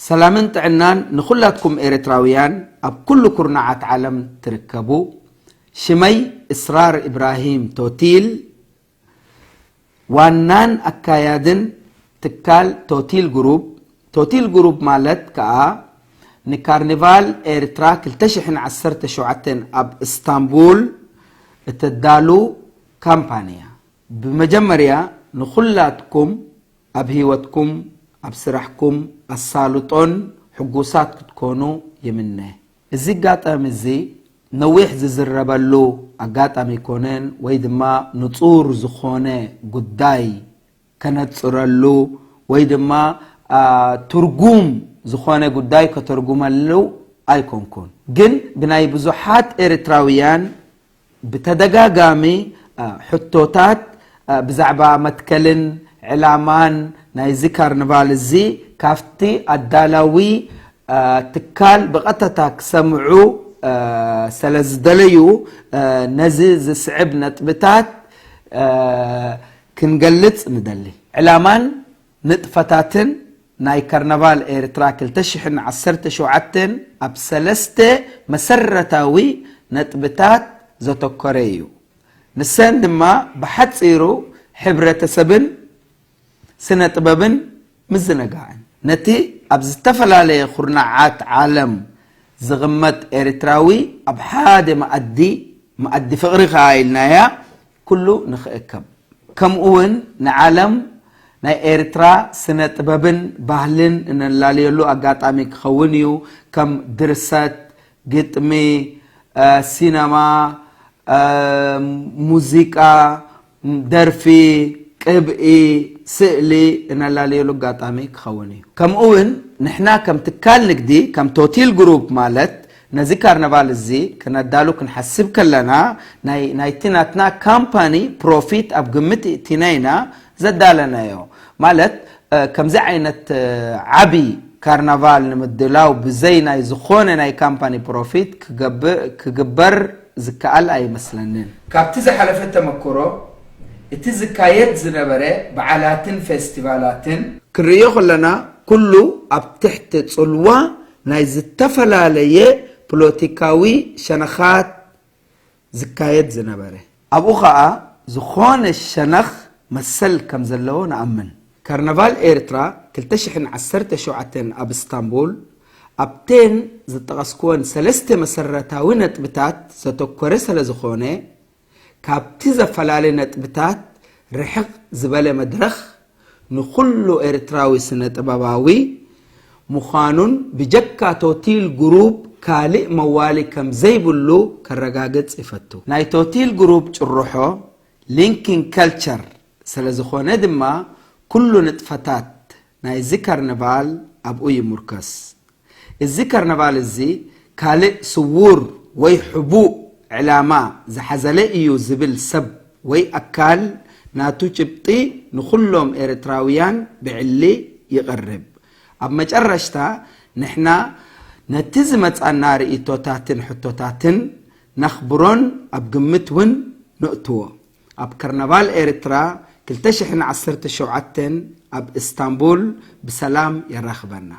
ሰላምን ጥዕናን ንኹላትኩም ኤርትራውያን ኣብ ኩሉ ኩርናዓት ዓለም ትርከቡ። ሽመይ እስራር ኢብራሂም ቶቲል፣ ዋናን ኣካያድን ትካል ቶቲል ግሩፕ። ቶቲል ግሩፕ ማለት ከኣ ንካርኒቫል ኤርትራ ክልተ ሽሕን ዓሰርተ ሸውዓተን ኣብ እስታንቡል እተዳሉ ካምፓኒ እያ። ብመጀመርያ ንኹላትኩም ኣብ ህይወትኩም፣ ኣብ ስራሕኩም ኣሳልጦን ሕጉሳት ክትኮኑ ይምነ። እዚ ኣጋጣሚ እዚ ነዊሕ ዝዝረበሉ ኣጋጣሚ ኣይኮነን፣ ወይ ድማ ንጹር ዝኾነ ጉዳይ ከነጽረሉ ወይ ድማ፣ አ፣ ትርጉም ዝኾነ ጉዳይ ከተርጉመሉ ኣይኮንኩን። ግን ብናይ ብዙሓት ኤርትራውያን ብተደጋጋሚ፣ አ፣ ሕቶታት፣ አ፣ ብዛዕባ መትከልን ዕላማን ናይዚ ካርኒቫል እዚ ካብቲ ኣዳላዊ፣ አ፣ ትካል ብቐጥታ ክሰምዑ፣ አ፣ ስለ ዝደለዩ፣ አ፣ ነዚ ዝስዕብ ነጥብታት፣ አ፣ ክንገልጽ ንደሊ። ዕላማን ንጥፈታትን ናይ ካርናቫል ኤርትራ ክልተ ሽሕን ዓሰርተ ሸውዓተን ኣብ ሰለስተ መሰረታዊ ነጥብታት ዘተኮረ እዩ። ንሰን ድማ ብሓጺሩ ሕብረተሰብን ስነ ጥበብን ምዝንጋዕን። ነቲ ኣብ ዝተፈላለየ ኩርናዓት ዓለም ዝቕመጥ ኤርትራዊ ኣብ ሓደ መኣዲ፣ መኣዲ ፍቕሪ ከኣ ኢልናያ፣ ኩሉ ንኽእከብ። ከምኡ እውን ንዓለም ናይ ኤርትራ ስነ ጥበብን ባህልን እነላልየሉ ኣጋጣሚ ክኸውን እዩ። ከም ድርሰት፣ ግጥሚ፣ እ፣ ሲነማ፣ እ፣ ሙዚቃ፣ ደርፊ፣ ቅብኢ፣ ስእሊ እነላልየሉ ኣጋጣሚ ክኸውን እዩ። ከምኡ እውን ንሕና ከም ትካል ንግዲ፣ ከም ቶቲል ግሩፕ ማለት ነዚ ካርናቫል እዚ ክነዳሉ ክንሓስብ ከለና ናይ፣ ናይቲ ናትና ካምፓኒ ፕሮፊት ኣብ ግምት እእቲና ኢና ዘዳለናዮ። ማለት፣ እ፣ ከምዚ ዓይነት፣ እ፣ ዓቢ ካርናቫል ንምድላው ብዘይ ናይ ዝኾነ ናይ ካምፓኒ ፕሮፊት ክገብር፣ ክግበር ዝከኣል ኣይመስለንን። ካብቲ ዝሓለፈ ተመክሮ፣ እቲ ዝካየድ ዝነበረ በዓላትን ፌስቲቫላትን ክንርእዮ ከለና፣ ኩሉ ኣብ ትሕቲ ጽልዋ ናይ ዝተፈላለየ ፖለቲካዊ ሸነኻት ዝካየድ ዝነበረ። ኣብኡ ኸኣ ዝኾነ ሸነኽ መሰል ከም ዘለዎ ንኣምን። ካርናቫል ኤርትራ ክልተ ሽሕን ዓሰርተ ሸውዓተን ኣብ እስታንቡል ኣብተን ዝጠቐስኩወን ሰለስተ መሰረታዊ ነጥብታት ዘተኮረ ስለ ዝኾነ፣ ካብቲ ዘፈላለ ነጥብታት ርሕቕ ዝበለ መድረኽ ንኹሉ ኤርትራዊ ስነ ጥበባዊ ምዃኑን ብጀካ ቶቲል ግሩፕ ካልእ መዋሊ ከም ዘይብሉ ከረጋግጽ ይፈቱ። ናይ ቶቲል ግሩፕ ጭርሖ ሊንኪንግ ከልቸር ስለ ዝኾነ ድማ፣ ኩሉ ንጥፈታት ናይዚ ካርኒቫል ኣብኡ ይምርኮስ። እዚ ካርናቫል እዚ ካልእ ስዉር ወይ ሕቡእ ዕላማ ዝሓዘለ እዩ ዝብል ሰብ ወይ ኣካል፣ ናቱ ጭብጢ ንኹሎም ኤርትራውያን ብዕሊ ይቐርብ። ኣብ መጨረሽታ፣ ንሕና ነቲ ዝመጻና ርእይቶታትን ሕቶታትን ነኽብሮን ኣብ ግምት እውን ነእትዎ። ኣብ ካርናቫል ኤርትራ ክልተ ሽሕን ዓሰርተ ሸውዓተን ኣብ እስታንቡል ብሰላም የራኽበና።